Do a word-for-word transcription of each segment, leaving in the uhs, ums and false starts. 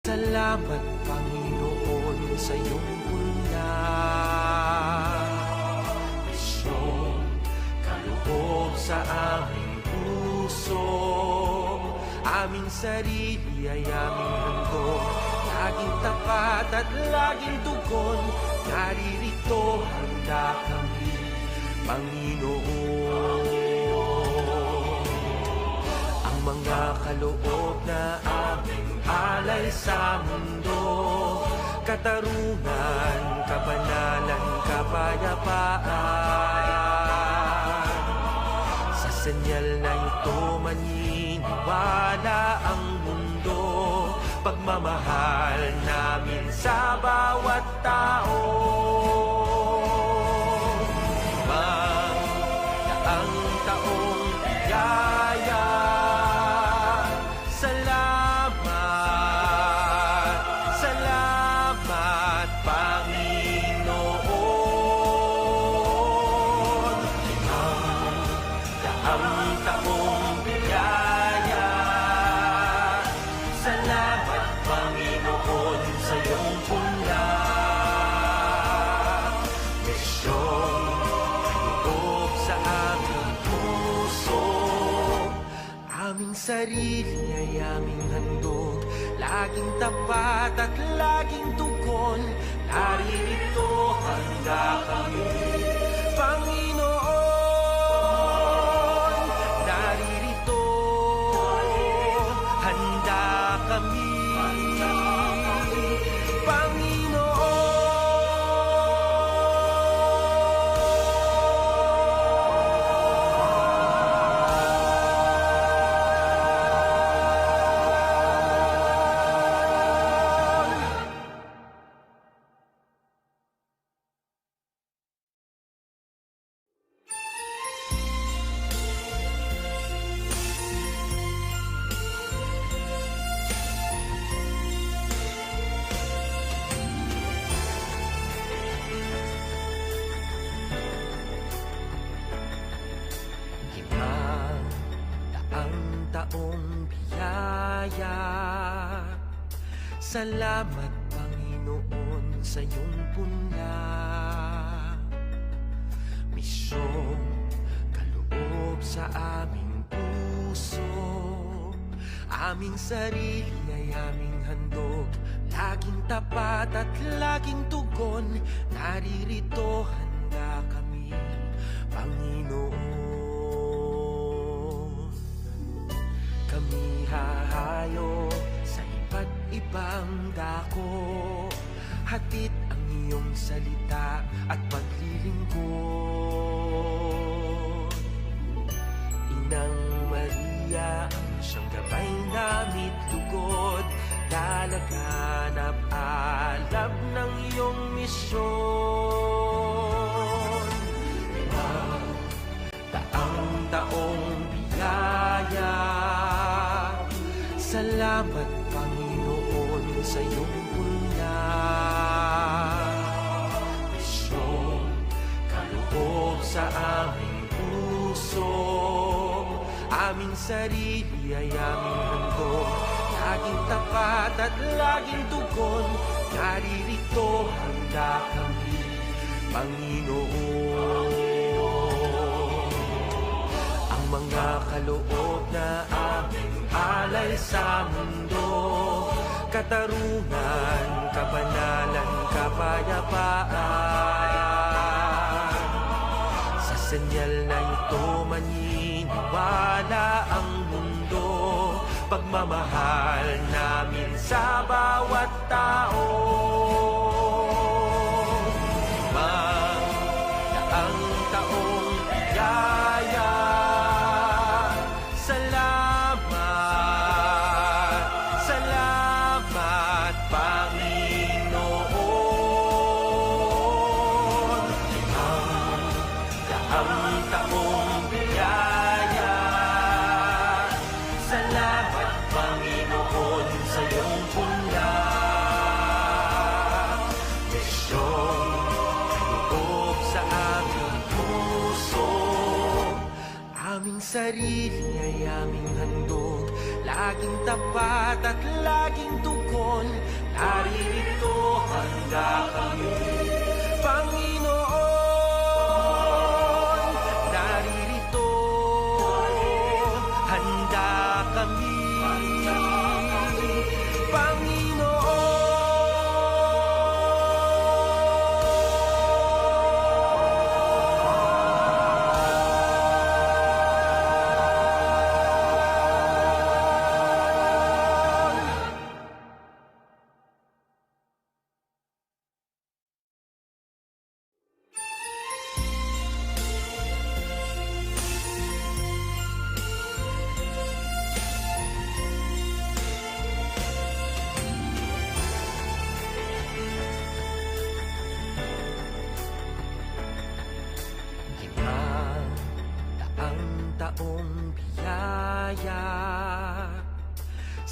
Salamat, Panginoon, sa iyong puna. Misyong kaloob sa aming puso. Aming sarili ay aming handog, laging tapat at laging tugon. Naririto handa kami, Panginoon. Ang mga kaloob na aming alay sa mundo, katarungan, kabanalan, kapayapaan. Sa senyal na ito maniniwala ang mundo, pagmamahal namin sa bawat tao. Limang daang taong biyaya. Salamat, salamat, Panginoon. Limang daang taong biyaya. Salamat, Panginoon, sa iyong puna. Misyong kaloob sa aming puso. Aming sarili ay aming handog, laging tapat at laging tugon. Naririto handa kami, Panginoon. Naririto handa kami, Panginoon. Limang daang taong biyaya. Salamat, Panginoon, sa iyong puna. Misyong kaloob sa aming puso. Aming sarili ay aming handog, laging tapat at laging tugon. Naririto handa kami, Panginoon. Kami hahayo sa iba't ibang dako, hatid ang iyong salita at paglilingkod. Inang Maria, ang siyang gabay nami't lugod, lalaganap alab ng iyong misyon. Limang daang taong biyaya. Salamat, Panginoon, sa iyong puna. Misyong kaloob sa aming puso. Aming sarili ay aming handog, laging tapat at laging tugon. Naririto handa kami, Panginoon. Ang mga kaloob na aming alay sa mundo, katarungan, kabanalan, kapayapaan. Sa senyal na ito maniniwala ang mundo, pagmamahal namin sa bawat tao. Limang daang taong biyaya. Salamat, salamat, Panginoon. Limang daang taong biyaya. Salamat, Panginoon, sa iyong puna. Misyong kaloob sa aming puso. Aming sarili ay aming handog, laging tapat at laging tugon.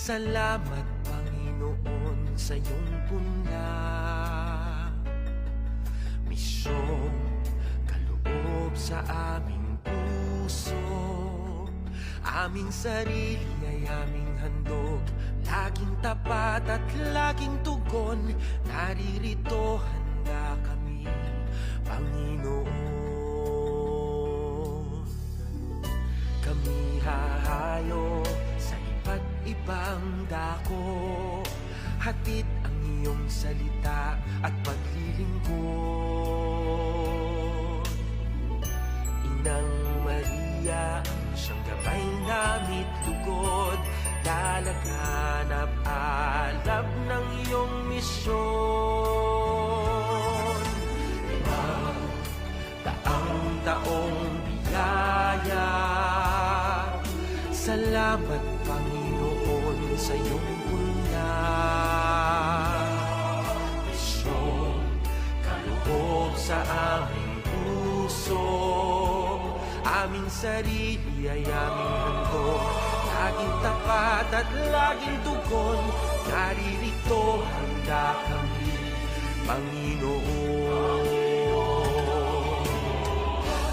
Salamat, Panginoon, sa iyong punla. Misyong kaloob sa aming puso. Aming sarili ay aming handog. Laging tapat at laging tugon. Naririto handa kami, Panginoon. Kami hahayo sa iba't ibang dako, hatid ang iyong salita at paglilingkod. Inang Maria, siyang gabay nami't lugod, lalaganap alab ng iyong misyon. Limang daang taong biyaya. Salamat, Panginoon, sa iyong punla. Misyong kaloob sa aming puso. Aming sarili ay aming handog. Laging tapat at laging tugon. Naririto handa kami, Panginoon.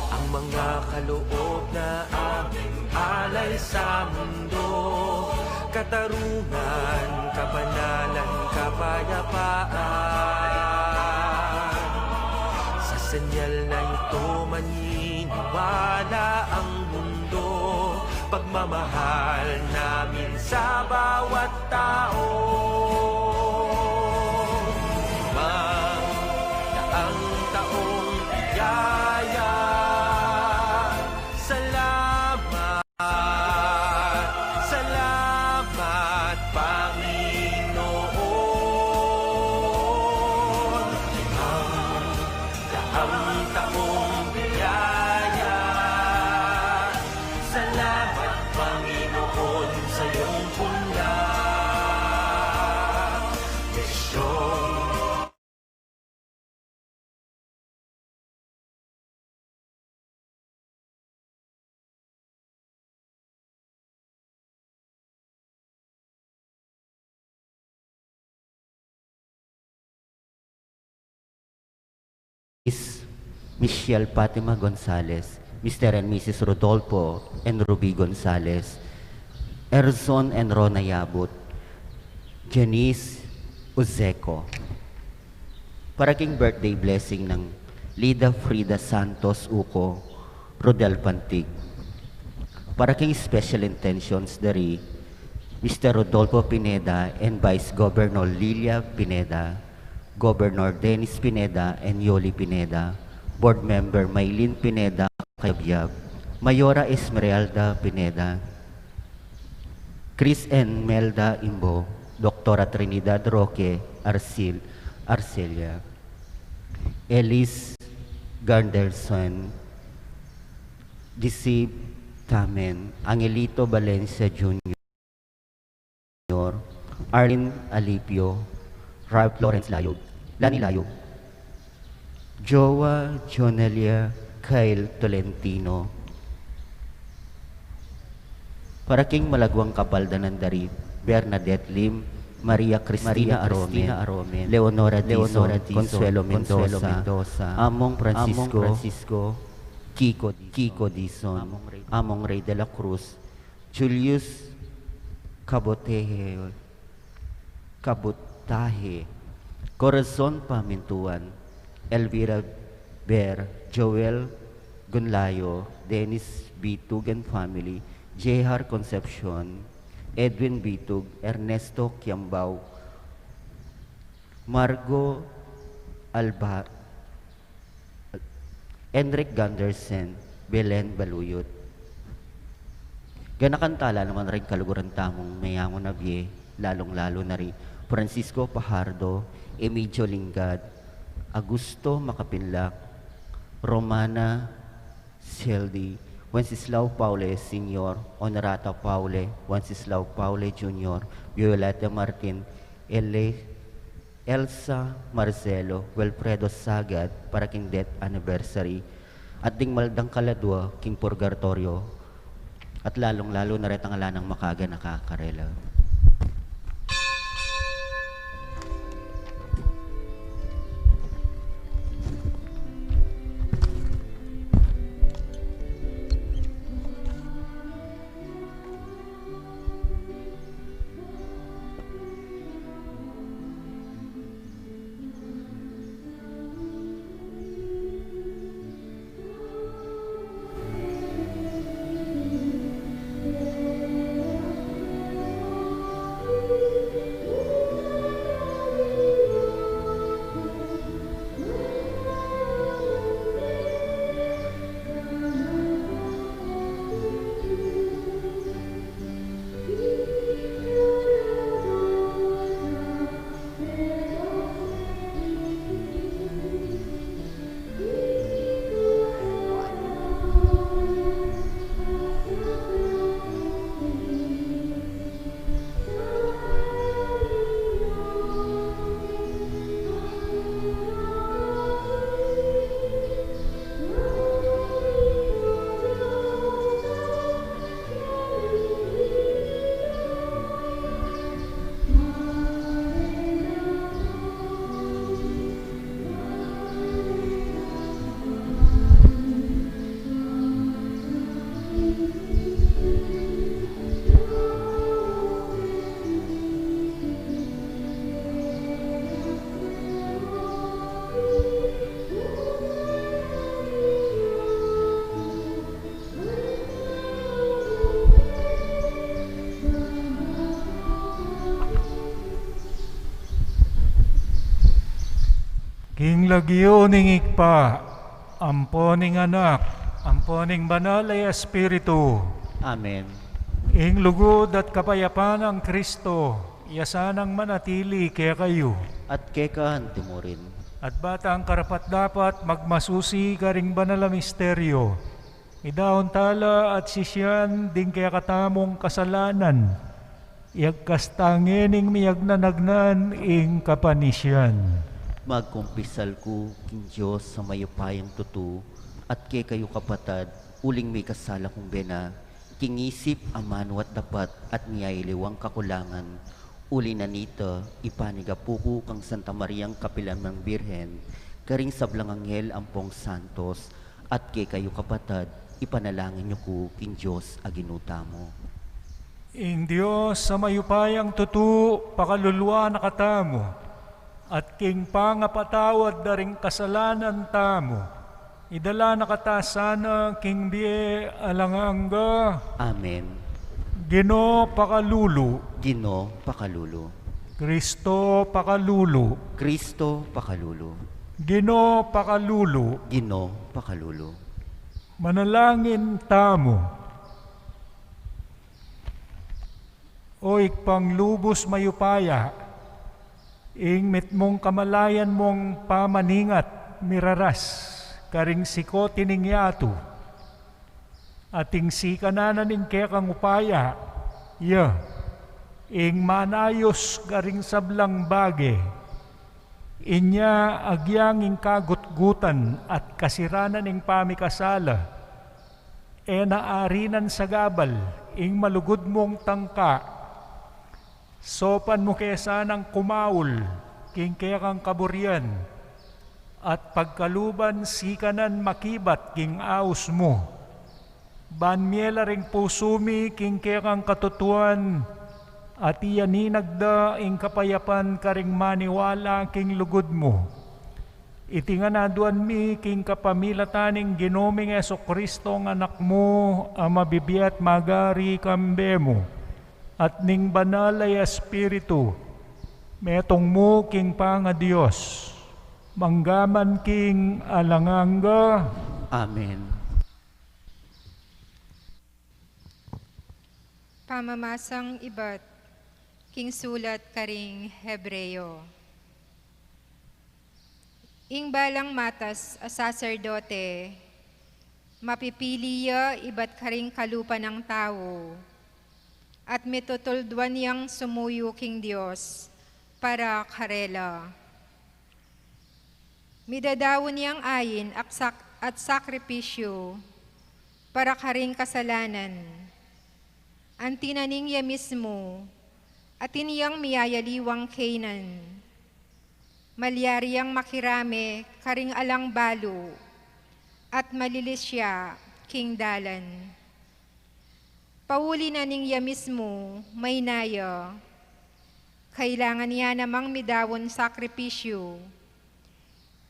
Ang mga kaloob na aming alay sa mundo, katarungan, kabanalan, kapayapaan. Sa senyal na ito maniniwala ang mundo, pagmamahal namin sa bawat tao. Limang daang taong biyaya. Salamat, salamat, Panginoon. Limang daang taong biyaya. Salamat, Panginoon, sa iyong punla. Misyong Miss Michelle Fatima Gonzalez, Mister and Missus Rodolfo and Ruby Gonzalez, Erzon and Rona Yabut, Janice Uzeco. Para king birthday blessing nang Lida Frida Santos Uco, Rodel Pantig. Para king special intentions dari Mister Rodolfo Pineda and Vice Governor Lilia Pineda, Governor Dennis Pineda and Yoli Pineda, Board Member Maylin Pineda Cayabyab, Mayora Esmeralda Pineda, Chris and Melda Imbo, Doktora Trinidad Roque Arcil-, Arcelia, Elise Ganderson, Disib Tamen, Angelito Valencia Junior, Arlene Alipio, Ralph Lawrence Layog, Lani Layog, Joa Jonelia Kyle Tolentino. Para king malaguang kapaldanan dari Bernadette Lim, Maria Cristina Aromen, Leonora Dizon, Consuelo Mendoza, Among Francisco, Kiko Dizon, Among Rey de la Cruz, Julius Cabotehe, Kabutahe, Corazon Pamintuan, Elvira Ber, Joel Gunlayo, Dennis Bitug and family, J R Concepcion, Edwin Bitug, Ernesto Kiambao, Margo Alba-, Enric Gundersen, Belen Baluyot. Ganakan tala naman ring kaluguran tamung mayangu a bie, lalung-lalu na ri Francisco Pajardo, Emigio Lingad, Augusto Makapinlak, Romana Seldi, Wenceslao Paule Senior, Honorata Paule, Wenceslao Paule Junior, Violeta Martin, Ele-, Elsa Marcelo, Wilfredo Sagad, para king death anniversary, at ding maldang kaladua king purgatoryo, at lalung-lalu na retang ala nang makaganaka karela. Ing lagyu ning Ibpa, ampo ning Anak, ampo ning Banal a Espiritu. Amen. Ing lugud at kapayapan nang Kristo, iya sanang manatili kekayu. At keka antimurin. At ba tang karapat-dapat magmasusi karing banal a misteryo, midaun tala at sisian ding kekatamung kasalanan, iyagkas ta ngening miyagnanagnan ing kapanisian. Magkumpisal ku king Dios a mayupayang tutu, at kekayu kapatad, uling mikasala kung bena, king isip, amanu at dapat, at miyayaliwang kakulangan. Uli na nita, ipanigapu ku kang Santa Mariang kapilan man Birhen, karing sablang anghel ampong santos, at kekayu kapatad, ipanalangin yu ku king Dios a Ginu tamu. Ing Dios a mayupayang tutu, pakaluluan na katamu, at king pangapatawad da ring kasalanan tamu, idala na kata sana king bie alang angga. Amen. Ginu, pakalulu. Ginu, pakalulu. Kristo, pakalulu. Kristo, pakalulu. Ginu, pakalulu. Ginu, pakalulu. Manalangin tamu. O Ibpang lubus mayupaya, ing mitmung kamalayan mung pamaningat miraras karing sikut ning yatu, at ing sikanan na ning kekang upaya, ya, ing manayus karing sablang bage. Inya agyang ing kagutgutan at kasiran ning pamikasala, e na arinan sagabal ing malugud mung tangka. Saupan mu ke sanang kumaul king kekang kaburian, at pagkaluban sikanan makibat king aus mu. Ban miela ring pusu mi king kekang katutuan, at iyaninag da ing kapayapan karing maniwala king lugud mu. Iti ngan aduan mi king kapamilatan ning Ginu ming Jesucristo, a Anak mu, a mabibie at magari kambe mu, at ning Banal a Espiritu, metung mu king pangaDios, mangga man king alang angga. Amen. Pamamasang ibat king sulat karing Hebreo. Ing balang matas a saserdote, mapipili ya ibat karing kalupa nang tau, at mitutulduan yang sumuyu king Dios para karela. Midadaun yang ain at sak-, at sakripisyu para karing kasalanan. Anti na ning ya mismu, atin yang miyayaliwang keynan. Malyari yang makirame karing alang balu, at malilis ya king dalan. Pauli na ning ya mismu, maina ya, kailangan ya namang midaun sakripisyu.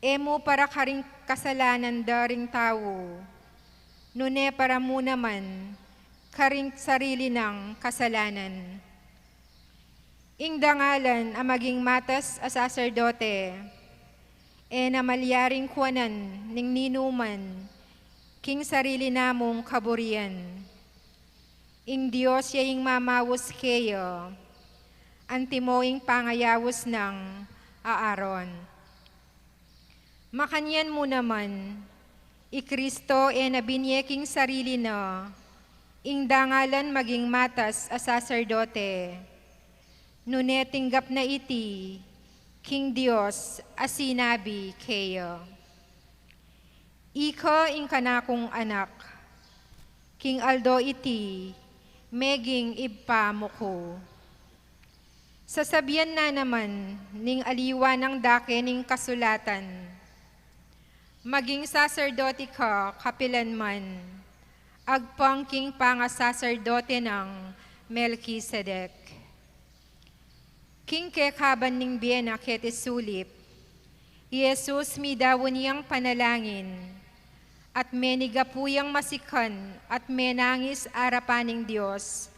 E mu para karing kasalanan da ring tau, nune para mu naman karing sarili nang kasalanan. Ing dangalan a maging matas a saserdote, e na malyaring kuanan ning ninuman king sarili namung kaburian. Ing Dios ya ing mamaus keya, antimo ing pangayaus nang Aaron. Makanyan mu naman, i Kristo e na binie king sarili na ing dangalan maging matas a saserdote, nune tinggap na iti king Dios a sinabi keya, "Ika ing kanakung anak, king aldo iti meging ibpa mu ku." Sasabian na naman ning aliwa nang dake ning kasulatan, "Maging saserdote ka kapilan man, agpang king pangasaserdote nang Melkisedek." King kekaban ning bie na keti sulip, i Jesus midaun yang panalangin, at menigapu yang masikan at menangis arapan ning Dios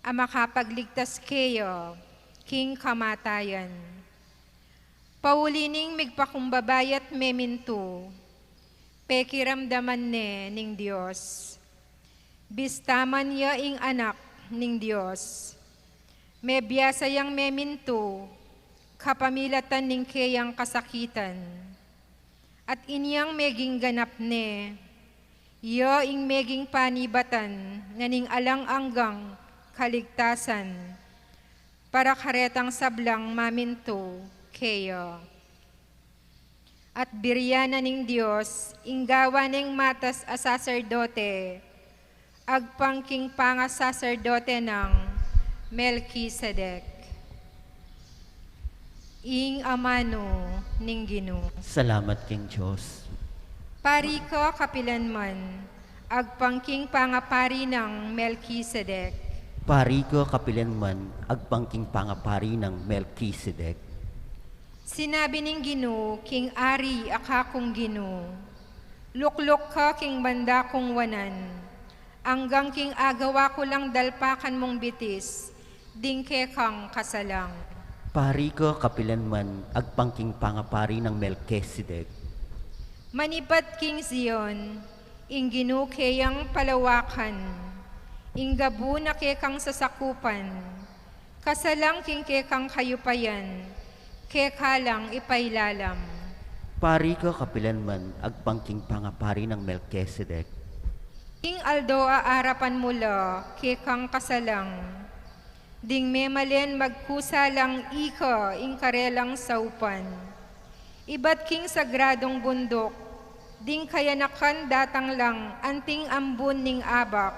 a makapagligtas keya king kamatayan. Pauli ning migpakumbaba ya't memintu, pekiramdaman ne ning Dios. Bista man ya ing Anak ning Dios, mebiasa yang memintu kapamilatan ning keyang kasakitan. At inyang meging ganap ne, ya ing meging panibatan na ning alang anggang kaligtasan para karetang sablang mamintu keya. At birian na ning Dios ing gawa neng matas a saserdote, agpang king pangasaserdote nang Melkisedek. Ing amanu ning Ginu. Salamat king Dios. Pari ka kapilanman, agpang king pangapari nang Melkisedek. Pari ka kapilanman, agpang king pangapari nang Melkisedek. Sinabi ning Ginu king ari a kakung Ginu, lukluk ka king banda kung wanan, anggang king agawa ku lang dalpakan mung bitis ding kekang kasalang. Pari ka kapilanman, agpang king pangapari nang Melkisedek. Manibat king Zion, ing Ginu keyang palawakan, ing gabu na kekang sasakupan, kasalang king kekang kayupayan, keka lang ipailalam. Pari ka kapilanman, agpang king pangapari nang Melkisedek. Ing aldo a arapan mu la kekang kasalang, ding memalen magkusa lang ika ing karelang saupan. Ibat king sagradung bunduk, ding kayanakan datang lang anting ambun ning abak,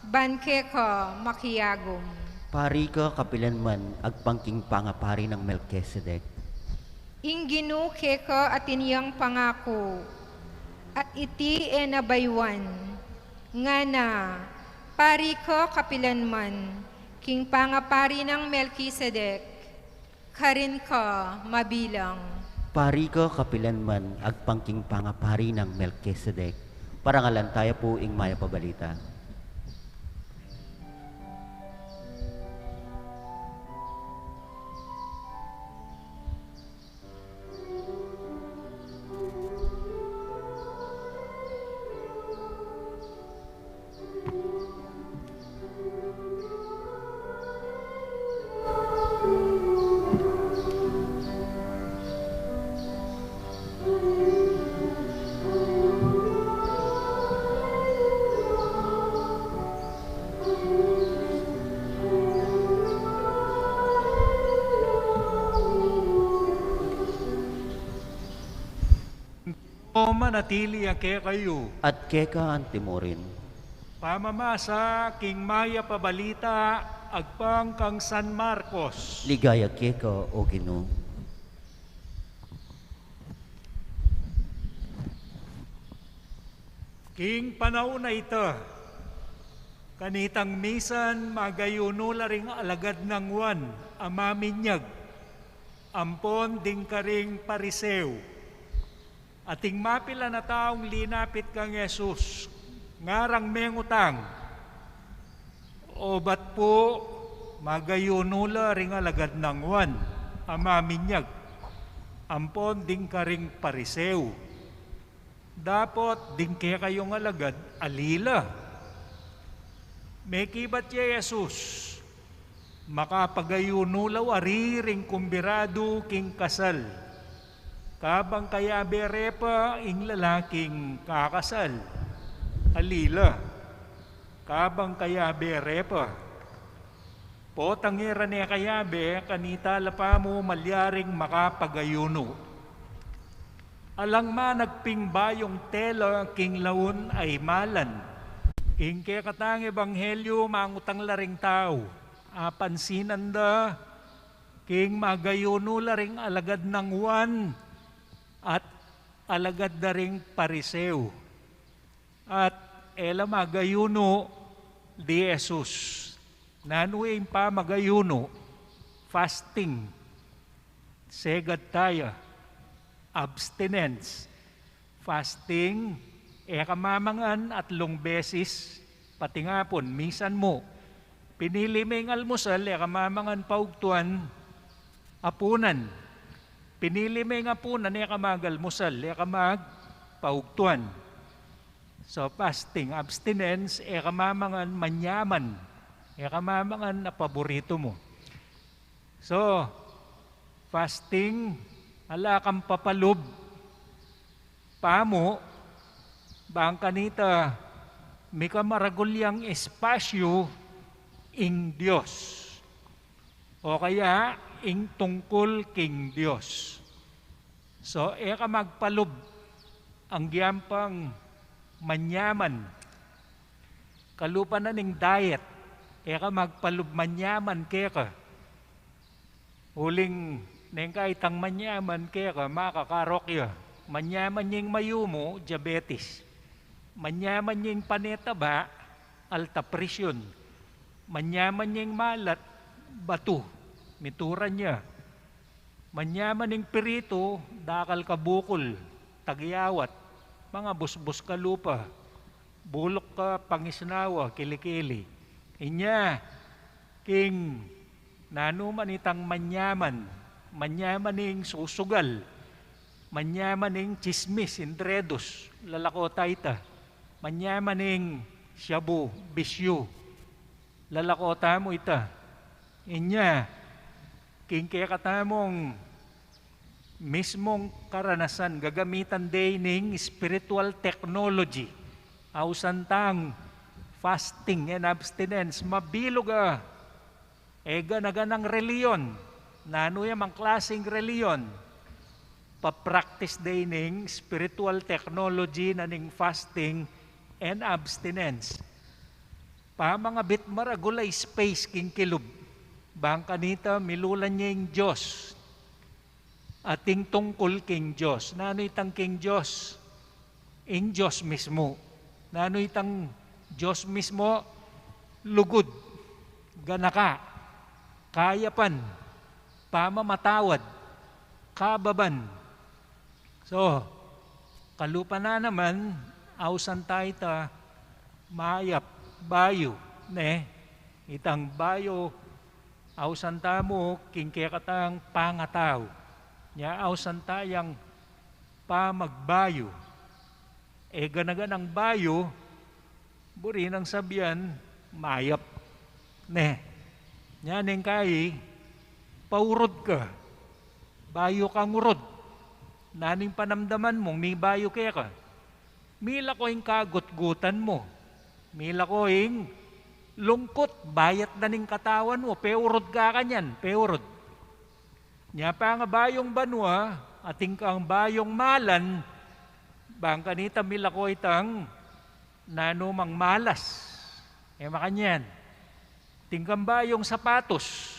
ban keka makiagum. Pari ka kapilanman, agpang king pangapari nang Melkisedek. Ing Ginu keka atin yang pangaku, at iti e na bayuan, ngana, pari ka kapilanman, king pangapari nang Melkisedek, karin ka mabilang. Pari ka kapilanman, agpang king pangapari nang Melkisedek. Parangalan taya pu ing mayap a balita. O manatili ya kekayu. At keka antimurin. Pamamasa king mayap a balita agpang kang San Marcos. Ligaya keka, O Ginu. King panaun a ita, kanitang misan magayunu la ring alagad nang Juan a maminyag, ampon ding karing Pariseo. Ating mapilan a taung linapit kang Jesus, ngarang mengutang, "Obat pu, magayunu la ring alagad nang Juan a maminyag, ampon ding karing Pariseo, dapot ding kekayung alagad ali la?" Mekibat ya i Jesus, "Makapagayunu la wari ring kumbidadu king kasal, kabang kayabe re pa ing lalaking kakasal? Ali la, kabang kayabe re pa. Potang e ra ne kayabe, kanita la pamu malyaring makapagayunu. Alang managping bayung tela king laun a imalan." Ing kekatang ebanghelyu, mangutang la ring tau, apansinan da king magayunu la ring alagad nang Juan at alagad da ring Pariseo, at e la magayunu di Jesus. Nanu ing pamagayunu? Fasting. Segad taya. Abstinence. Fasting, e ka mamangan atlung beses patingapun, misan mu. Pinili me ing almusal, e ka mamangan paugtuan, apunan. Pinili me ing apunan, e ka mag-almusal, e ka magpaugtuan. So, fasting, abstinence, e ka mamangan manyaman. E ka mamangan a paboritu mu. So, fasting, ala kang papalub, pamu, bang kanita, mika maragul yang espasyu ing Dios. O kaya, ing tungkul king Dios. So, e ka magpalub, anggyang pang manyaman. Kalupa na ning diet, e ka magpalub manyaman keka. Uling neng ka itang manyaman keka, makakarok ya. Manyaman ing mayumu, diabetes. Manyaman ing panetaba, alta presyon. Manyaman ing malat, batu, mituran ya. Manyaman ing piritu, dakal ka bukul, tagyawat, mangabusbus ka lupa, buluk ka pangisnawa, kilikili. Inya, king nanu man itang manyaman, manyaman ing susugal, manyaman ing tsismis, intredus, lalako ta ita, manyaman ing shabu, bisyu, lalako tamu ita. Inya, king kekatamung mismung karanasan, gagamitan de ning spiritual technology. Ausan tang fasting and abstinence, mabilug a, e gana-ganang reliyon, nanu ya mang klaseng reliyon, pa-practice de ning spiritual technology na ning fasting and abstinence. Pamangabit maragul a space king kilub. Bang kanita milulan ya ing Dios. Ating tungkul king Dios. Nanu itang king Dios? Ing Dios mismu. Nanu itang Dios mismu? Lugud, ganaka, kayapan, pamamatawad, kababan. So, kalupa na naman, ausan ta ita mayap, bayu, ne? Itang bayu, ausan tamu king kekatang pangatau. Nya ausan ta yang pamagbayu. E gana-ganang bayu, buri nang sabian, mayap. Ne? Nya neng kai, paurud ka. Bayu kang urud. Nanu ing panamdaman mung mibayu keka? Milako ing kagutgutan mu. Milako ing lungkut, bayat na ning katawan mu, peurud ka kanyan, peurud. Nya pa nga bayung banua, ating kang bayung malan, bang kanita milako itang nanu mang malas. E makanyan. Ating kang bayung sapatos.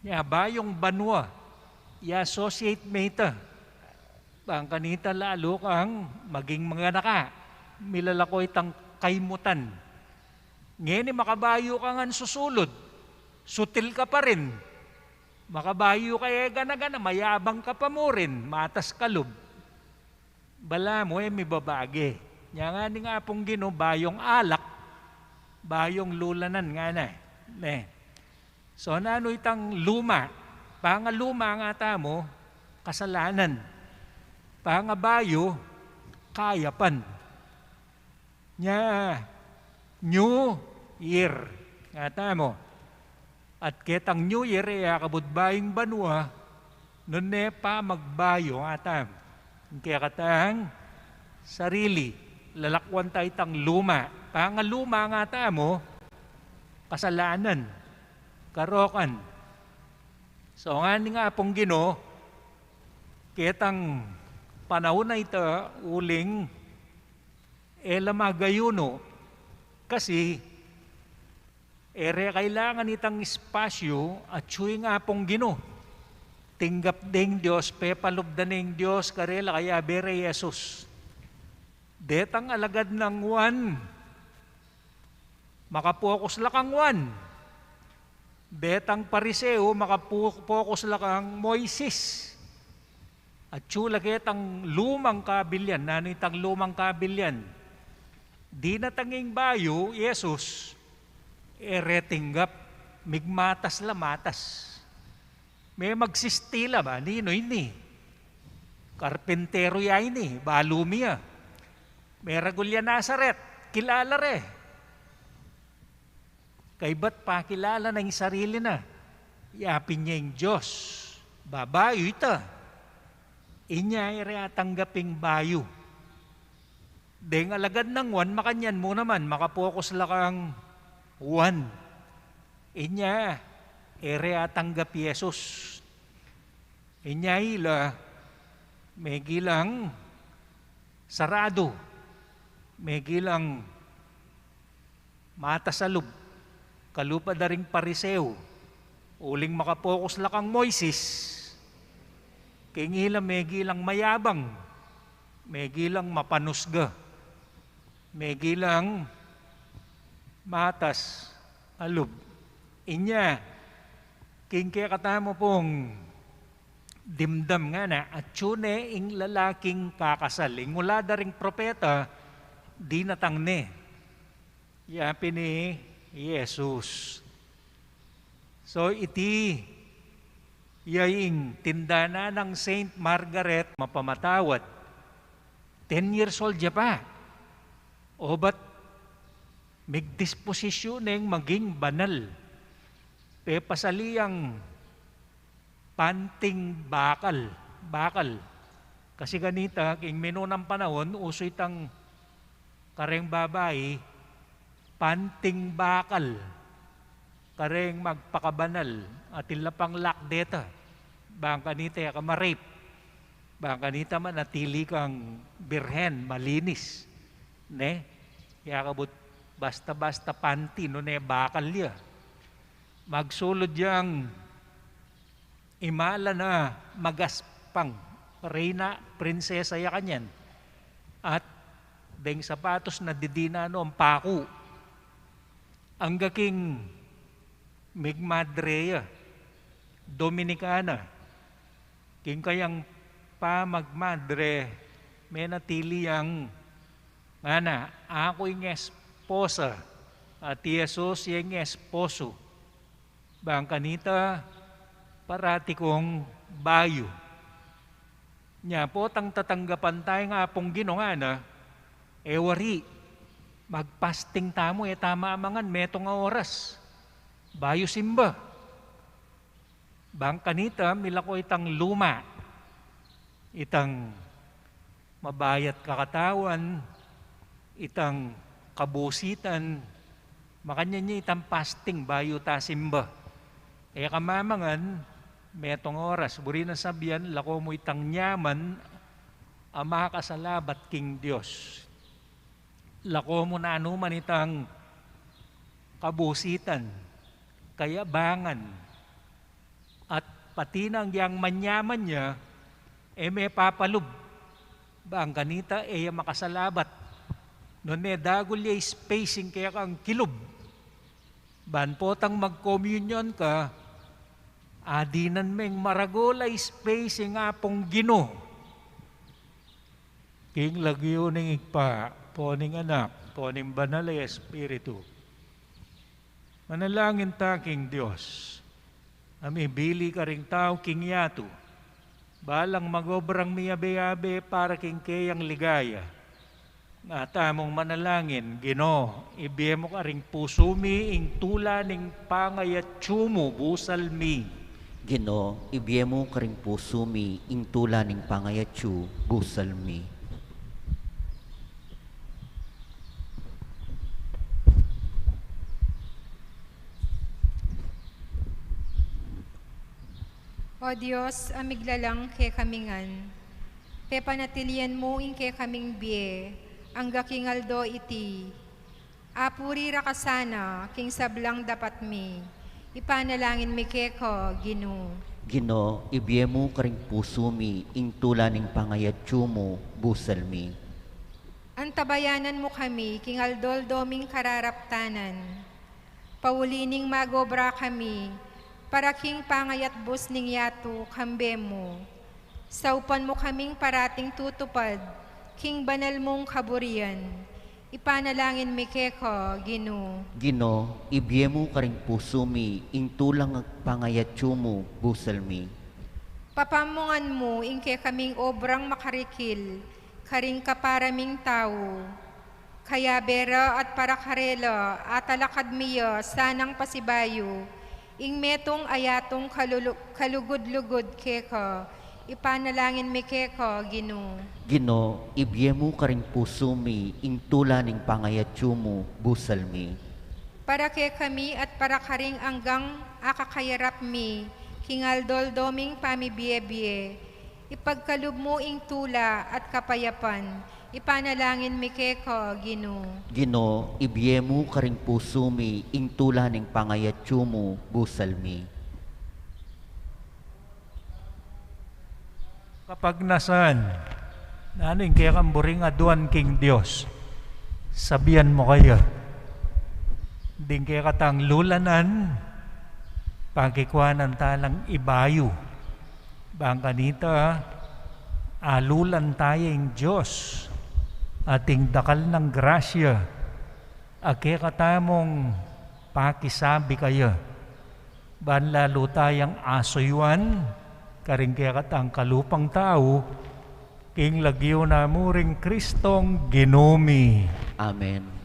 Nya, bayung banua, i-associate me ita. Bang kanita lalu kang maging maganaka, milalako itang kaymutan. Ngeni makabayu ka ngan susulud, sutil ka pa rin. Makabayu ka e gana-gana, mayabang ka pa mu rin, matas ka lub. Balamu e mibabage. Nya ngana ning Apung Ginu, bayung alak, bayung lulanan ngana. Ne. So, nanu itang luma? Pangaluma nga tamu, kasalanan. Pangabayu, kayapan. Nya, New Year nga tamu. At ketang New Year, e akabud bayung banua, nune pamagbayu nga tamu. Ing kekatang sarili, lalakwan ta itang luma. Pangaluma nga tamu, kasalanan, karokan. So, ngana ning Apung Ginu, ketang panaun a ita uling e la magayunu, kasi e re kailangan itang espasyu, atyu ing Apung Ginu. Tinggap deng Dios, pepalub da neng Dios karela, kayabe re Jesus. Detang alagad nang Juan, makapokus la kang Juan. Detang Pariseo, makapokus la kang Moises. Atyu la ketang lumang kabilian. Nanu itang lumang kabilian? Dinatang ing bayu, Jesus, e re tinggap, migmatas la, matas. Me magsistila ba, ninu ini? Karpintero ya ini, balu mi ya. Me ragul ya Nazaret, kilala re. Kaybat pakilala na ing sarili na. Yapin ya ing Dios. Babayu ita. Inya e re atanggap ing bayu. Deng alagad nang Juan, makanyan mu naman, makapokus la kang Juan. Inya e re atanggap i Jesus. Inya ila, megilang saradu, megilang matas a lub, kalupa da ring Pariseo, uling makapokus la kang Moises. King ila megilang mayabang, megilang mapanusga, megilang matas a lub. Inya, king kekatamu pung dimdam ngana, atyu ne ing lalaking kakasal. Ing ula da ring propeta, dinatang ne. Yapin i Jesus. So, iti ya ing tindanan nang Saint Margaret mapamatawad. Ten years old ya pa. Obat, migdisposisyon neng maging banal. Pepasali yang panting bakal, bakal. Kasi kanita, king minunang panahon, uso itang kareng babai, panting bakal, kareng magpakabanal, at ila pang lakdeta, bang kanita e ka ma-rape, bang kanita manatili kang birhen, malinis, ne? Kaya kabut basta-basta panty, nune bakal ya. Magsulud yang imala na magaspang, reyna, prinsesa ya kanyan. At deng sapatos na didinan no ang paku. Angga king migmadre ya, Dominikana. King kayang pamagmadre, menatili yang ngana, aku ing esposa, at i Jesus ya ing esposo. Bang kanita, parati kung bayu. Nya potang tatanggapan taya ing Apung Ginu ngana, e wari, magpasting tamu, e ta mamangan, metung a oras. Bayu simba. Bang kanita, milako itang luma, itang mabayat kakatawan, itang kabusitan, makanyan ya itang pasting bayu ta simba. E ka mamangan, metung oras, buri nang sabian, lako mu itang nyaman a makasalabat king Dios. Lako mu nanu man itang kabusitan, kayabangan, at pati nang yang manyaman ya, e me papalub. Bang kanita, e ya makasalabat. Nune dagul ya space ing kekang kilub. Ban potang magkomunyon ka, adinan meng maragul a space ing Apung Ginu. King lagyu ning Ibpa, ampo ning Anak, ampo ning Banal a Espiritu. Manalangin ta king Dios a mibili karing tau king yatu, balang magobrang miyabe-yabe para king keyang ligaya. Nga tamung manalangin, Ginu, ibie mu karing pusu mi ing tula ning pangayatsu mu, busal mi. Ginu, ibie mu karing pusu mi ing tula ning pangayatsu, busal mi. O Dios, a miglalang kekami ngan, pepanatilian mu ing kekaming bie angga king aldo iti. Apuri ra ka sana king sablang dapat mi. Ipanalangin mi keka, Ginu. Ginu, ibie mu karing pusu mi ing tula ning pangayatsu mu, busal mi. Antabayanan mu kami king aldo-aldo ming kararaptanan. Pauli ning magobra kami para king pangayatbus ning yatu kambe mu. Saupan mu kaming parating tutupad king banal mung kaburian. Ipanalangin mi keka, Ginu. Ginu, ibie mu karing pusu mi ing tula ning pangayatsu mu, busal mi. Papamungan mu ing kekaming obrang makarikil karing kapara ming tau. Kayabe ra at para karela, atalakad mi ya sanang pasibayu ing metung a yatung kalulu-, kalugud-lugud keka. Ipanalangin mi keka, Ginu. Ginu, ibie mu karing pusu mi ing tula ning pangayatsu mu, busal mi. Para kekami at para karing anggang akakayarap mi king aldo-aldo ming pamibie-bie, ipagkalub mu ing tula at kapayapan. Ipanalangin mi keka, Ginu. Ginu, ibie mu karing pusu mi ing tula ning pangayatsu mu, busal mi. Kapagnasan, nanu ing kekang buring aduan king Dios? Sabian mu kaya. Ding kekatang lulanan, pakikuanan ta lang ibayu. Bang kanita, alulan taya ing Dios, at ing dakal nang grasya, a kekatamung pakisabi kaya. Ban lalu tayang asuyuan, karing kekatang kalupang tau, king lagyu na mu ring Kristong Ginu mi. Amen.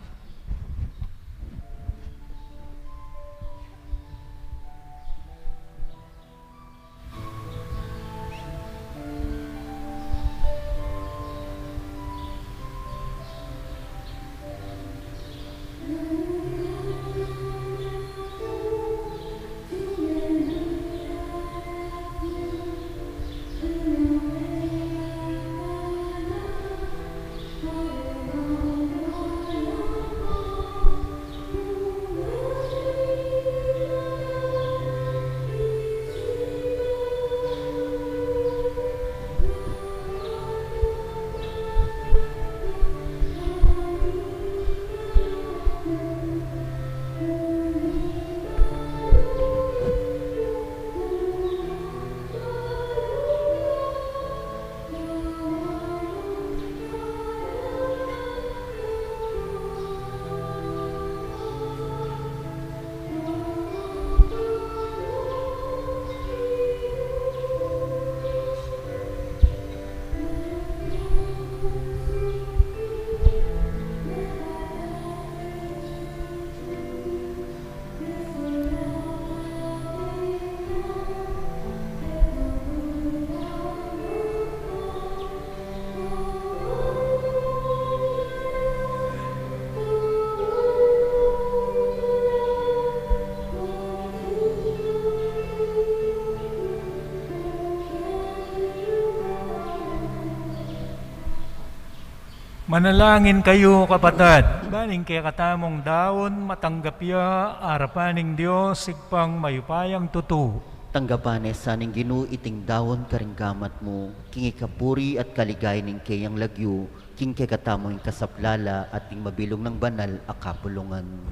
Manalangin kayu, kapatad, ban ing kekatamung daun matanggap ya arapan ning Dios Ibpang mayupayang tutu. Tanggapan na sa ning Ginu iting daun karing gamat mu, king ikapuri at kaligayan ning keyang lagyu, king kekatamung kasaplalan at ning mabilug nang banal a kapulungan.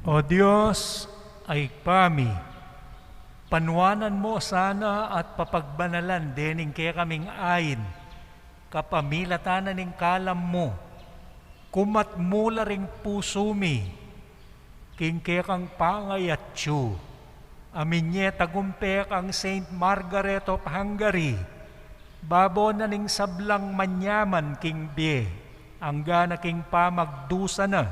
O Dios, a Ibpa mi, panuanan mu sana at papagbanalan dening kekaming ain, kapamilatan na ning kalam mu, kumat mu la ring pusu mi king kekang pangayatsu, a minye tagumpe kang Saint Margaret of Hungary, babo na ning sablang manyaman king bie, anggang king pamagdusa na.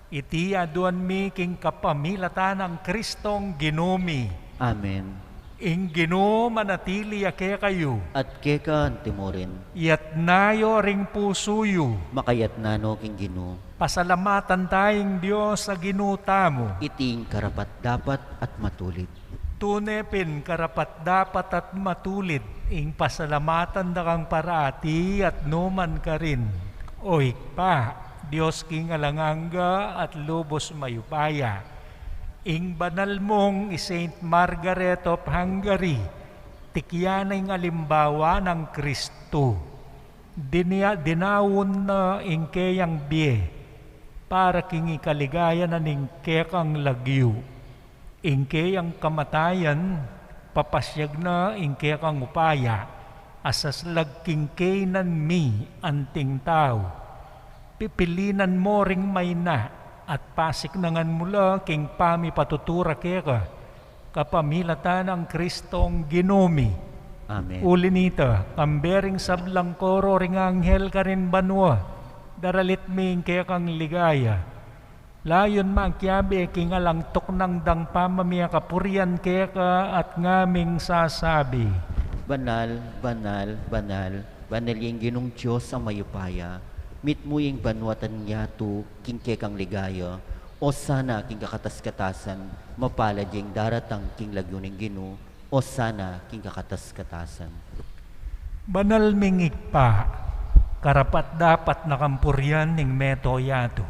Iti aduan mi king kapamilatan nang Kristong Ginu mi. Amen. Ing Ginu manatili ya kekayu. At keka antimurin. Iyatas yu ring pusu yu. Makayatas no king Ginu. Pasalamatan taya ing Dios a Ginu tamu. Iti ing karapat-dapat at matulid. Tune pin karapat-dapat at matulid ing pasalamatan da kang parati at nukarin man, O Ibpa, Dios king alang angga at lubus mayupaya. Ing banal mung i Saint Margaret of Hungary, tikyan na ing alimbawa nang Kristu. Dinia-, dinaun na ing keyang bie para king ikaligayan na ning kekang lagyu. Ing keyang kamatayan, papasyag na ing kekang upaya a saslag king keynan mi anting tau. Pipilinan mu ring maina at pasiknangan mu la king pamipatutu ra keka, kapamilatan nang Kristong Ginu mi. Amen. Uli nita, kambe ring sablang koro ring anghel karin banua, daralit mi ing kekang ligaya. Layun makiabe king alang tuknang dang pamamie kapurian keka at ngaming sasabi: Banal, banal, banal, banal ya ing Ginung Dios a mayupaya. Mitmu ya ing banua at ing yatu king kekang ligaya. Osana king kakatas-katasan. Mapalad ya ing daratang king lagyu ning Ginu. Osana king kakatas-katasan. Banal ming Ibpa, karapat-dapat na kang purian ing meto yatu,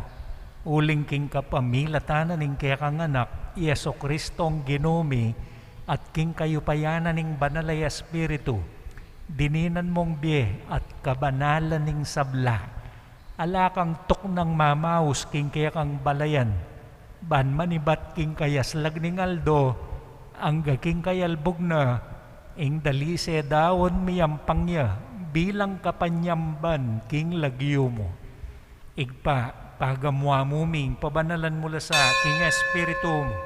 uling king kapamilatan na ning kekang Anak, Jesu-Kristong Ginu mi, at king kayupayan na ning Banal a Espiritu, dininan mung bie at kabanalan ing sabla. Ala kang tuknang mamaus king kekang balayan, ban manibat king kayaslag ning aldo, angga king kayalbug na, ing dalise daun miyampang ya, bilang kapanyamban king lagyu mu. Ibpa, pagamu-amu mi ing pabanalan mu la sa king Espiritu mu.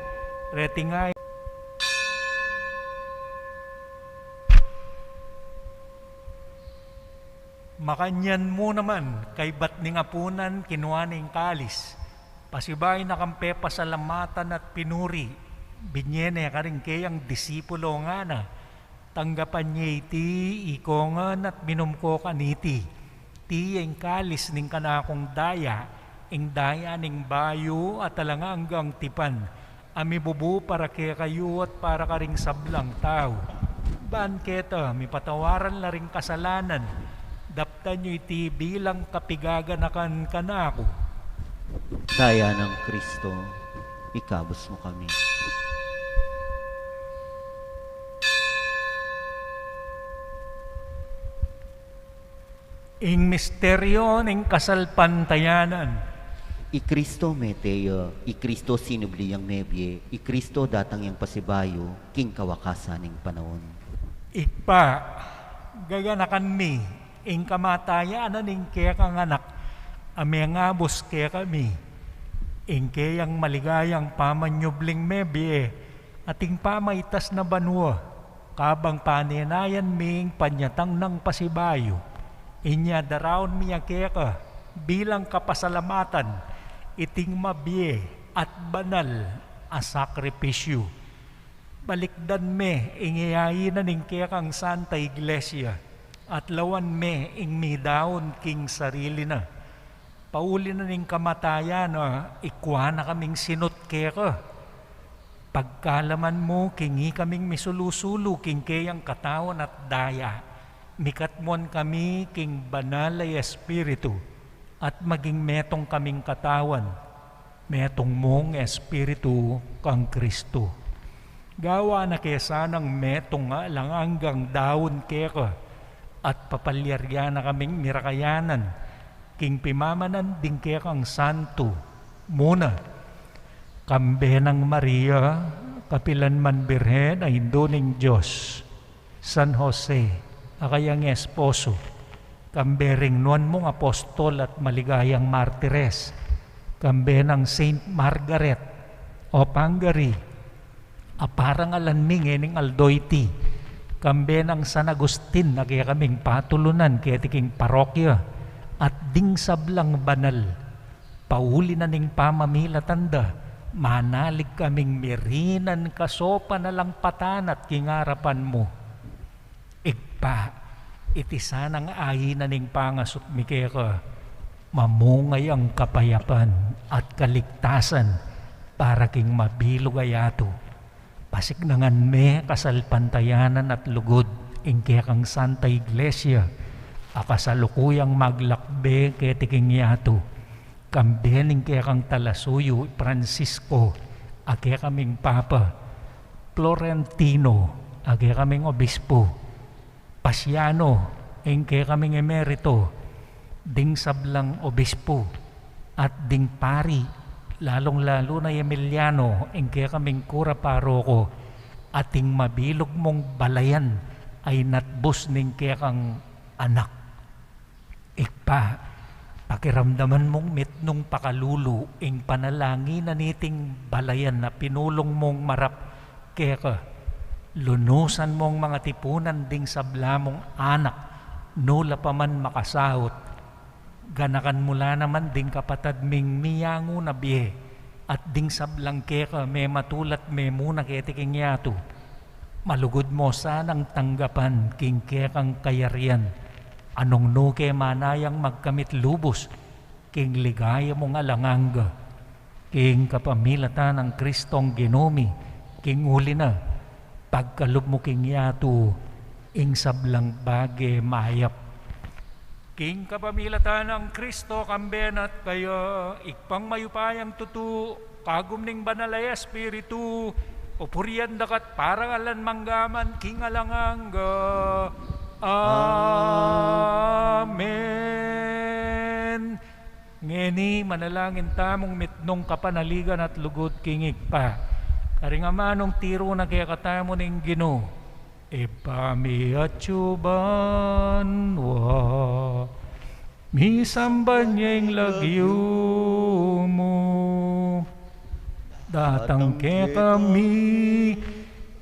Reting ay Makanyan mu naman, kaybat ning apunan, kinua ne ing kalis, pasibayu na kang pepasalamatan at pinuri, binie ne karing keyang disipulo, ngana: Tanggapan ye iti, ikongan, at minum ko kaniti. Iti ya ing kalis ning kanakung daya, ing daya ning bayu at alang anggang tipan, a mibubu para kekayu at para karing sablang tau. Ban keta mipatawaran la ring kasalanan. Daptan yu iti bilang kapigaganakan kanaku. Daya nang Kristo, ikabus mu kami. Ing misteryo ning kasalpantayanan. I Kristo mete ya, i Kristo sinubli yang mebie, i Kristo datang yang pasibayu king kawakasan ning panaun. Ibpa, gaganakan mi ing kamatayan na ning kekang Anak, a mengabus kekami, ing keyang maligayang pamanyubling mebie, at ing pamaitas na banua, kabang panenayan mi ing panyatang nang pasibayu. Inya daraun mi ya keka bilang kapasalamatan iting mabie at banal a sakripisyu. Balikdan me ing yayi na ning kekang Santa Iglesia, at lawan me ing midaun king sarili na. Pauli na ning kamatayan na, ikua na kaming sinut keka. Pagkalaman mu king ikaming misulu-sulu king keyang katawan at daya, mikatmuan kami king Banal a Espiritu, at maging metung kaming katawan, metung mung Espiritu kang Kristo. Gawa na ke sanang metung a alang anggang daun keka, at papalyarian na kaming mirakayanan, king pimamanan ding kekang santu, muna, kambe nang Maria, kapilan man Birhen a Indu ning Dios, San Jose, a kayang esposo, kambe ring nuan mung apostol at maligayang martires, kambe nang Saint Margaret of Hungary, a parangalan mi ngening aldo iti, kambe nang San Agustin a kekaming patulunan keti king parokya, at ding sablang banal, pauli na ning pamamilatan da, manalig kaming mirinan kasopan a langpatan at king arapan mu. Ibpa, iti sanang ain na ning pangasut mi keka, mamunga yang kapayapan at kaligtasan para king mabilug a yatu. Pasiknangan me kasalpantayanan at lugud ing kekang Santa Iglesia, a kasalukuyang maglakbe keti king yatu, kambe ning kekang talasuyu Francisco, a kekaming Papa, Florentino, a kekaming Obispo, Pasiano, ing kekaming emerito, ding sablang obispo, at ding pari, lalung-lalu na i Emiliano, ing kekaming kura paroko, at ing mabilug mung balayan a inatbus ning kekang Anak. Ibpa, Pakiramdaman mung mitmung pakalulu ing panalangin a niting balayan a pinulung mung marap keka. Lunusan mung mangatipunan ding sabla mung anak, nu la pa man makasaut. Ganakan mu la naman ding kapatad ming miyangu na bie, at ding sablang keka mematulat memuna keti king yatu. Malugud mu sanang tanggapan king kekang kayarian, a nung nu ke manayang magkamit lubus king ligaya mung alang angga. King kapamilatan nang Kristong Ginu mi, king uli na, pagkalub mu king yatu ing sablang bage mayap. King kapamilatan nang Kristo, kambe na at kaya, Ibpang mayupayang tutu, kagum ning Banal a Espiritu, pupurian da ka at parangalan mangga man king alang angga. Amen. Ngeni, manalangin tamung mitmung kapanaligan at lugud king Ibpa. Karing amanung tiru na kekatamu ning Ginu. Ibpa mi atsu banua, misamban ya ing lagyu mu. Datang kekami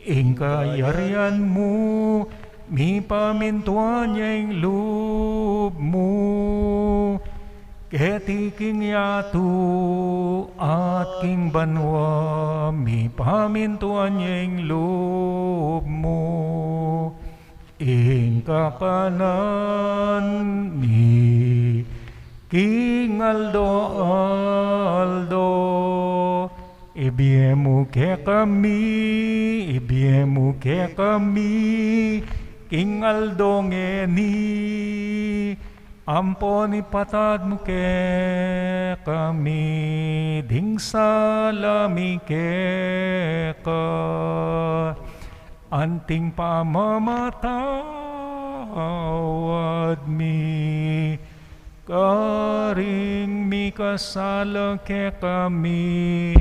ing kayarian mu, mipamintuan ya ing lub mu, keti king yatu at king banua. Mipamintuan ya ing lub mu, ing kakanan mi king aldo-aldo. Ibie mu kekami, ibie mu kekami king aldo ngeni. Ampon ipatawad mu kekami ding sala mi keka, anting pamamatawad mi karing mikasala kekami.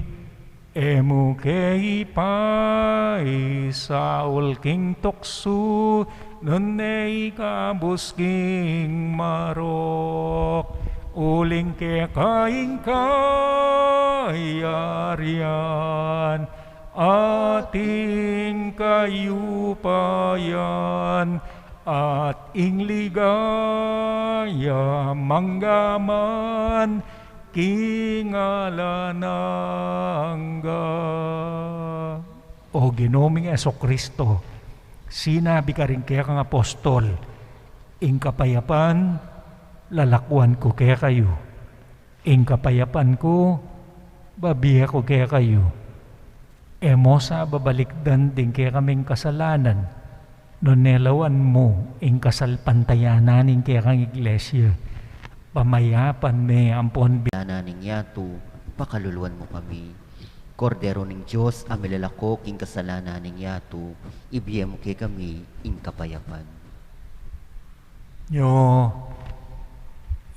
E mu ke ipaisaul king tuksu, nune ikabus king marok. Uling keka ing kayarian, at ing kayupayan, at ing ligaya mangga man king alang angga. O Ginu ming Jesucristo, sinabi karing kekang apostol, ing kapayapan lalakuan ku kekayu. Ing kapayapan ku, babie ku kekayu. E mu sa babalikdan ding kekaming kasalanan, nune lawan mu ing kasalpantayanan ning kekang iglesia. Pamayapan me ampon bi- Kasalanan ning yatu, pakaluluan mu kami. Kordero ning Dios, a milalako king kasalanan ning yatu, ibie mu kekami ing kapayapan. Nyo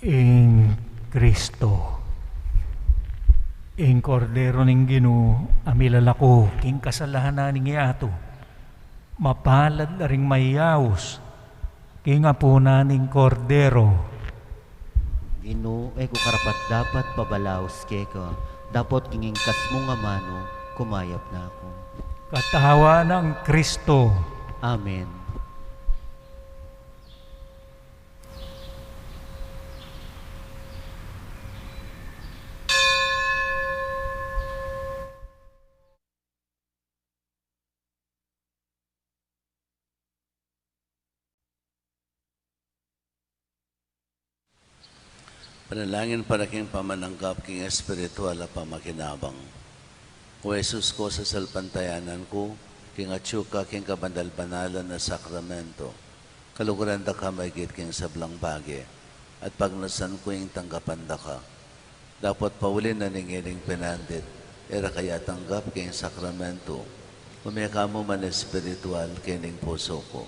ing Kristo, ing Kordero ning Ginu, a milalako king kasalanan ning yatu. Mapalad la ring mayaus king apunan ning Kordero. Ginu, e ku karapat-dapat pabalaus keka, dapot king ingkas mung amanu, kumayap na ku. Katawan nang Kristo. Amen. Panalangin para king pamananggap king espiritual a pamakinabang. O Jesus ku, sasalpantayanan ku king atyu ka king kabanal-banalan a sakramento. Kaluguran da ka maigit king sablang bage, at pagnasan ku ing tanggapan da ka. Dapot pauli na ning ining pinandit, e ra ka ya tanggap king sakramento, ume ka mu man espiritual kening pusu ku.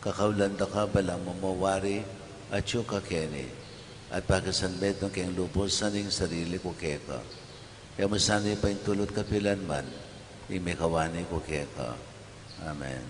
Kakaulan da ka balamu mu wari atyu ka keni, at pakisanmetung keng lubusan ing sarili ku keka. E mu sana ipaintulut kapilan man ing mikawani ku keka. Amen.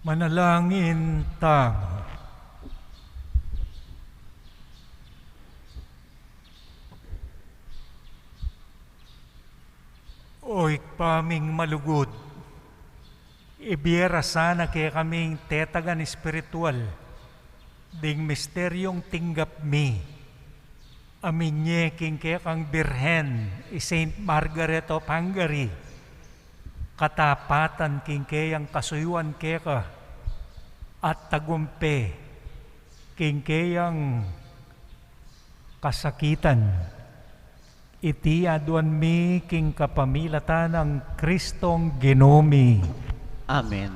Manalangin tamu. O Ibpa ming malugud, ibie ra sana kekaming tetagan espiritual ding misteryung tinggap mi, a minye king kekang Birhen, i Saint Margaret of Hungary, katapatan king keyang kasuyuan keka, at tagumpe king keyang kasakitan. Iti aduan mi king kapamilatan nang Kristong Ginu mi. Amen.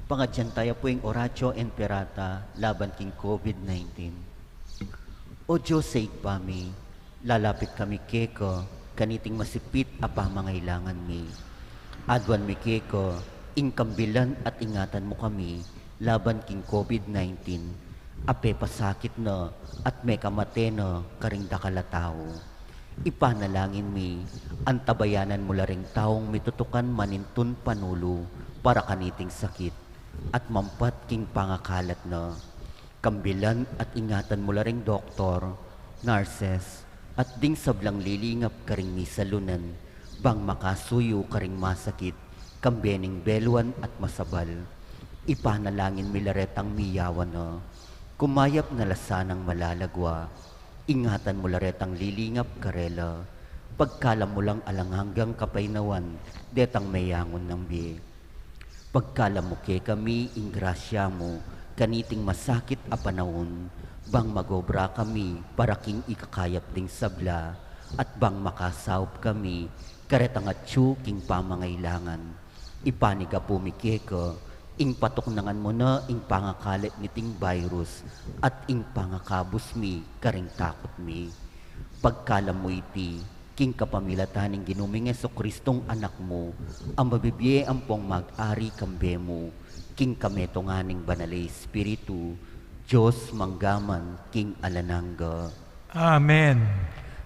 Pangadyan taya pu ing Oratio Imperata laban king COVID nineteen. O Dios a Ibpa mi, lalapit kami keka kaniting masipit a pamangailangan mi. Aduan mi keka ing kambilan at ingatan mu kami laban king COVID nineteen a pepasakit na at mekamate na karing dakal a tau. Ipanalangin mi, antabayanan mu la ring taung mitutukan manintun panulu para kaniting sakit at mampat king pangakalat na. Kambilan at ingatan mu la ring doktor, nurses, at ding sablang lilingap karing misalunan, bang makasuyu karing masakit, kambe ning beluan at masabal. Ipanalangin mi la retang miyawan na. Kumayap na la sanang malalagwa. Ingatan mu la retang lilingap karela. Pagkalam mu lang alang anggang kapaynawan detang meyangun nang bie. Pagkalam mu kekami ing grasya mu kaniting masakit a panaun, bang magobra kami para king ikakayap ding sabla, at bang makasaup kami karetang atyu king pamangailangan. Ipanigapu mi keka ing patuknangan mu na ing pangakalat niting virus at ing pangakabus mi karing takut mi. Pagkalam mu iti king kapamilatan ning Ginu ming Jesukristong Anak mu, a mabibie ampong mag-ari kambe mu king kametungan ning Banal a Espiritu, Dios mangga man king alang angga. Amen.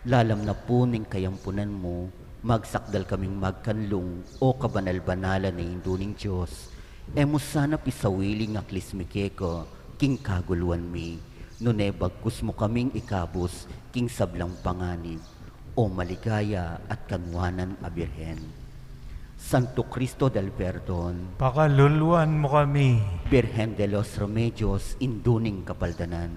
Lalam na pu ning kayampunan mu, magsakdal kaming magkanlung, o kabanal-banalan a Indu ning Dios. E mu sana pisawili ing aklis mi keka king kaguluan mi, nune bagkus mu kaming ikabus king sablang panganib, o maligaya at kanwanan a Birhen. Santo Cristo del Perdon, pakaluluan mu kami. Birhen de los Remedios, Indu ning Kapaldanan,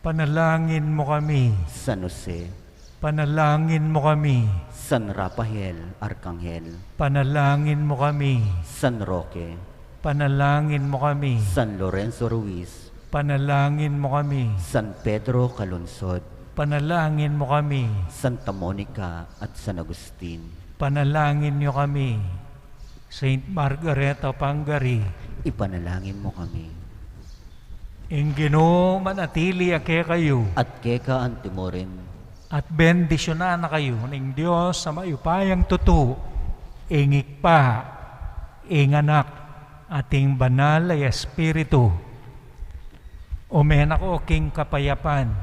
panalangin mu kami. San Jose, panalangin mu kami. San Rafael Arkanghel, panalangin mu kami. San Roque, panalangin mu kami. San Lorenzo Ruiz, panalangin mu kami. San Pedro Calungsod, panalangin mu kami. Santa Monica at San Agustin, panalangin yu kami. Saint Margaret of Hungary, ipanalangin mu kami. Ing Ginu manatili ya kekayu. At keka antimurin. At bendisyunan na kayu ning Dios a mayupayang tutu, ing Ibpa, ing Anak, at ing Banal a Espiritu. Ume na ko king kapayapan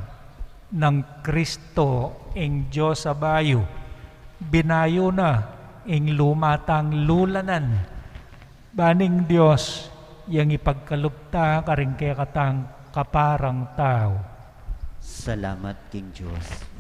nang Kristo ing Dios a bayu, binayu na ing luma tang lulanan. Ban ing Dios yang ipagkalub ta karing kekatang kaparang tau. Salamat king Dios.